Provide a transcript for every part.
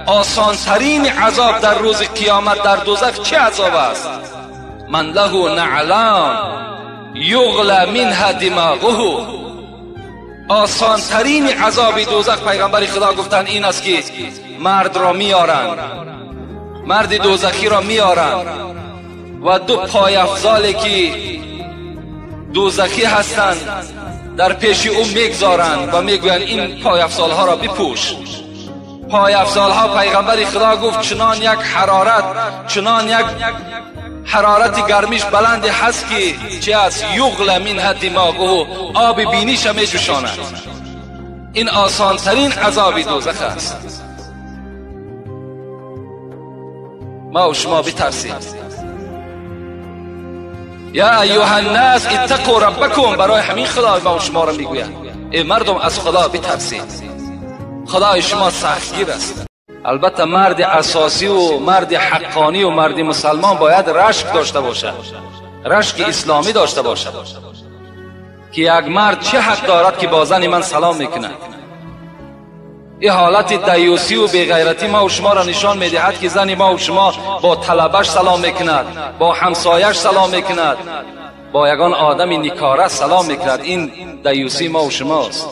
آسان ترین عذاب در روز قیامت در دوزخ چه عذاب است؟ من له نعلان یغلی منها دماغه. آسان ترین عذاب دوزخ پیغمبر خدا گفتند این است که مرد را میارند، مرد دوزخی را میارند و دو پای افزالی که دوزخی هستند در پیش او میگذارند و میگویند این پای افزالها را بپوش. پای افزالها پیغمبر خدا گفت چنان یک حرارت، چنان یک حرارت گرمیش بلند هست که چه است؟ یغلی منها دماغه، آب بینیش می جوشاند. این آسان ترین عذاب دوزخ است. ما و شما بترسیم. یا ایها الناس اتقوا ربکم، برای همین خدا ما و شما را میگوید ای مردم از خدا بترسید، خدای شما سختگیر است. البته مرد اساسی و مرد حقانی و مرد مسلمان باید رشک داشته باشد، رشک اسلامی داشته باشد که یک مرد چه حق دارد که با زن من سلام میکند. این حالت دیوسی و بیغیرتی ما و شما را نشان میدهد که زن ما و شما با طلبش سلام میکند، با همسایش سلام میکند، با یگان آدم نیکاره سلام میکند. این دیوسی ما و شماست.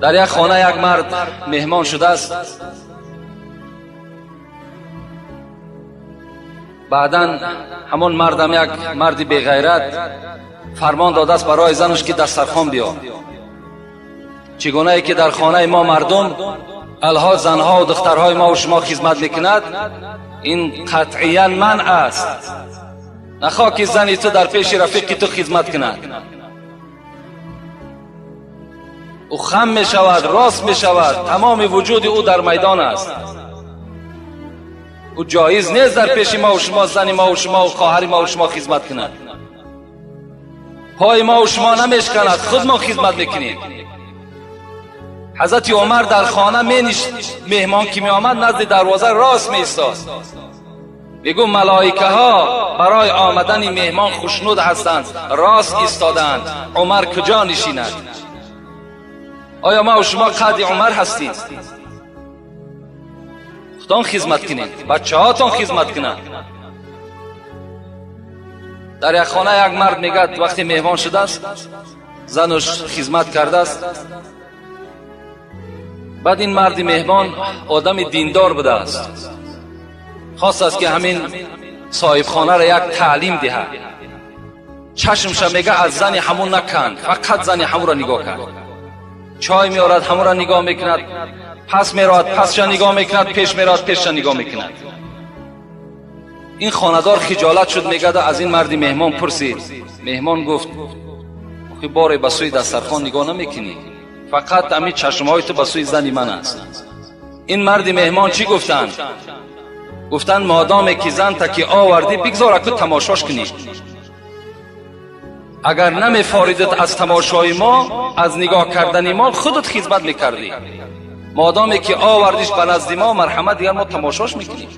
در یک خانه یک مرد مهمان شده است. بعداً همون مردم یک مرد بیغیرت فرمان داده است برای زنش که دسترخوان بیا. چگونه ای که در خانه ما مردم الها زنها و دخترهای ما و شما خدمت میکند، این قطعیاً منع است. نخواه که زنی تو در پیش رفیقی تو خدمت کند. او خم می شود، راست می شود، تمام وجود او در میدان است. او جایز نیست در پیش ما و شما زن ما و شما و خواهر ما و شما خدمت کند. پای ما و شما نمیشکند، خود ما خدمت میکنیم. حضرت عمر در خانه می مهمان که می آمد نزد دروازه راست می ایستاد. میگو ملائکه ها برای آمدن مهمان خوشنود هستند، راست ایستادند. عمر کجا نشیند؟ آیا ما و شما قد عمر هستیم؟ خودتان خدمت کنید، بچه هاتان خدمت کنند. در یک خانه یک مرد میگد وقتی مهمان شده است، زنش خدمت کرده است. بعد این مرد مهمان آدم دیندار بوده است، خواست است که همین صاحب خانه را یک تعلیم دهد. چشمش میگه از زن همون نکن، فقط زن همون را نگاه کرد. چای میارد همون را نگاه میکند، پس میراد پسش نگاه میکند، پیش میراد پیشش نگاه میکند. این خانه‌دار خجالت شد، میگه از این مرد مهمان پرسید. مهمان گفت آخه باره به سوی دسترخوان نگاه نمیکنی، فقط همین چشمهای تو به سوی زن من است. این مرد مهمان چی گفتند؟ گفتند مادام که زن تا که آوردی بگذار که تماشاش کنی، اگر نمیفاریدت از تماشای ما، از نگاه کردن ما، خودت خدمت میکردی. مادامی که آوردیش به نزد ما، مرحمت دیگر ما تماشاش میکنیم.